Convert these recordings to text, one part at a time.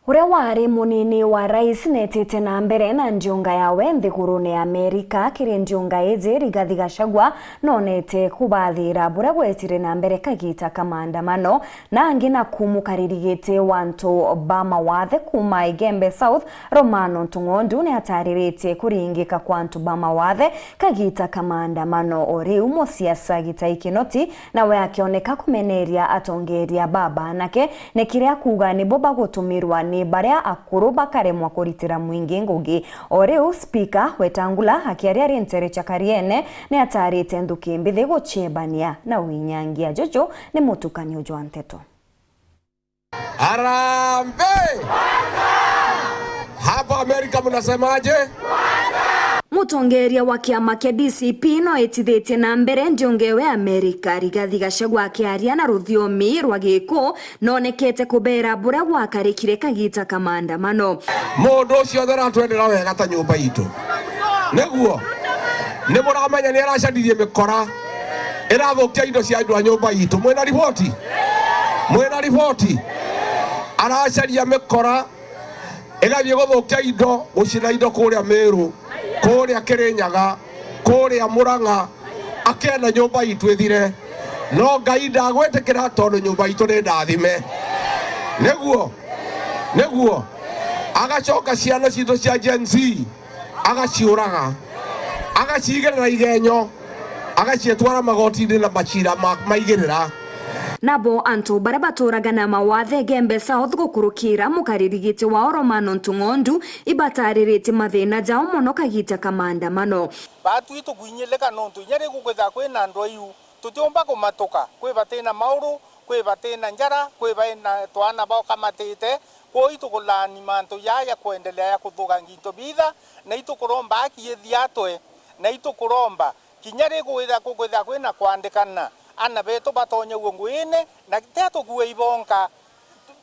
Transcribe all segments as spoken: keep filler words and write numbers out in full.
Uria wari munini wa rais netite na mbere na ndiunga yawe nthigurune ya Amerika. Kiri ndiunga iji, Rigathi Gachagua nonete kubathira buria gwetire na mbere kagita ka maandamano, na angi na kumukariri giti wa antu ba mawathe kuma Igembe South, Romano Ntung'ondu niatariritie kuringika kwa antu ba mawathe kagita ka maandamano. O riu musiasa Gitai Kinoti nawe akioneka kumeneria atongeria ba baanake, ni kiria akuuga nibo bagutumirwa ni baria akuru bakaremwa kuritira mwingi ngugi. O riu Spika Wetangula akiaria ari ntere cia Kariene niatarite nthuki mbithi guciebania na winyangia. Juju ni mutukanio jwa nteto. Harambee! Hapa Amerika mnasemaje? Mutongeria wa kiama kia D C P no itithitie na mbere ndiunga ewe Amerika. Rigathi Gachagua akiaria na ruthiomi rwa Giku nonekete kubera buria gwakarikire kagita ka maandamano. Mundu ucio othe aratwendera wega ta nyumba itu. Niguo? Ni muramenya ni aracaririe mikora irathukia indo cia andu a nyumba itu. Mwina riboti? Mwina riboti? Aracaria mikora igathie guthukia indo, gucina indo kuria Meru, kuria Kirinyaga, kuria Murang'a, akenda nyumba itu ithire. No Ngai ndagwitikira tondu nyumba itu ni ndathime. Niguo? Niguo? Agacoka ciana citu cia Gen Z, agaciuraga, agacigirira igenyo, agacietwara magotini na macira ma-, maigirira. Nabo antu baria baturaga na mawathe Gembe South gukurukira mukariri giti wao Romano Ntung'ondu ibatariritie mathina jao mono kagita ka maandamano. Baatwi tukwinyilika nontu inya ri gukwithirwa kwina andu aiu, tutiumba kumatuka, kwi batina mauru, kwi batina njara, kwi baina twana baokamatite, kwou itukulaani mantu jaa ja kwendelea ja kuthukangia into biitha, na itukuromba aki ithiatwe, na itukuromba kinya ri kwithira, kwithira kwina kwandikana, ana betu batonyagua nguine, na ti atukue ibonka,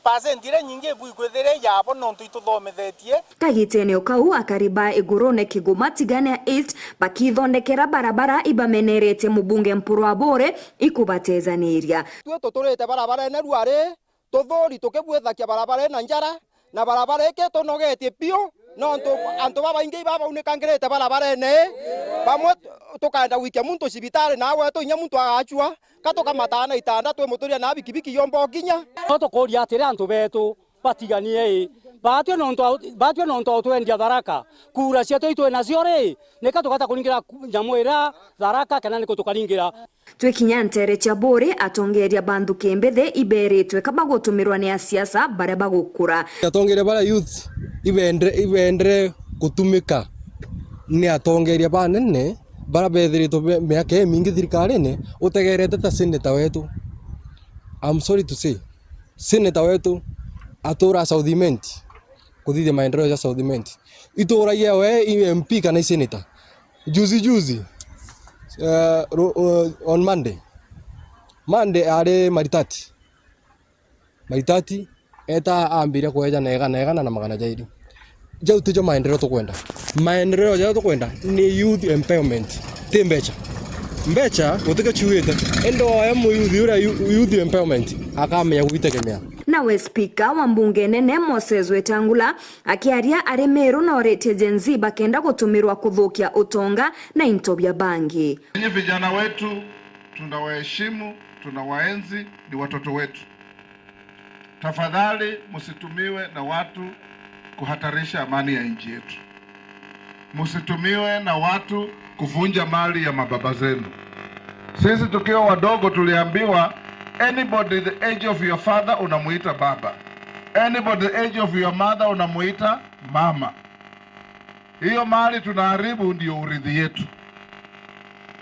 pasenti iria nyingi ibwikwithira ijabo nontu ituthomithetie. Kagitene o kau, akari ba Igurune Kiguma Tigania East bakithondekera barabara ibameneretie mubunge Mpuru Aburi ikubatejaniria. Twi tuturite barabarene ruari, tuthuri tukibwithakia barabara ina njara, na barabara iki tunogetie piu, nontu antu babaingi ibabaunikangirite barabarene ii. Bamwe tukaenda gwikia muntu cibitari, na gwetu inya muntu agacua, ka tukamataa na itanda twimuturia na bikibiki yomba ukinya. No tukuria atiri antu betu batiganie ii, batue nontu a-, batue nontu a utwendia Tharaka, kura cietu itwi nacio ri, nika tukata kuringira ku-, nyamu iria Tharaka, kana niku tukaringira? Twikinya ntere cia Buri, atongeria ba nthuki mbithi iberitwe ka bagutumirwa ni asiasa baria bagukura. Atongeria baria youth ibendre-, ibendere gutumika ni atongeria banene baria bethiritwe be-, miaka imingi thirikarine, utegerete ta senator wetu. I'm sorry to say, senator wetu atura South Imenti, kuthithia maendeleo ja South Imenti. Ituragia we i M P kana i senator. Juzi juzi, eh, ru-, uh, on Monday. Monday ari Maritati. Maritati, eta ambiria kweja na igana, igana na magana jairi. Jau tijo maendeleo tukwenda. Maendeleo jaria tukwenda ni youth empowerment. Ti mbecha. Mbecha, gutike ciugite. Ende oya muyuthi uria yu-, youth empowerment, akamenya gwitegemea. Nawe spika wa mbunge nene Moses Wetangula akiaria ari Meru noritie Gen Z bakenda gutumirwa kuthukia utonga na into bia bangi. Nyinyi vijana wetu, tunawaheshimu, tunawaenzi, ni watoto wetu. Tafadhali msitumiwe na watu kuhatarisha amani ya nchi yetu. Msitumiwe na watu kuvunja mali ya mababa zenu. Sisi tukiwa wadogo tuliambiwa, "Anybody the age of your father unamuita baba. Anybody the age of your mother unamuita mama." Hiyo mali tunaharibu ndio urithi yetu.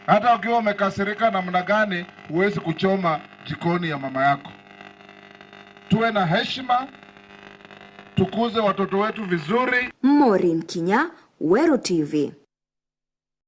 Hata ukiwa umekasirika namna gani, huwezi kuchoma jikoni ya mama yako. Tuwe na heshima, tukuze watoto wetu vizuri. Maureen Kinya, Weru T V.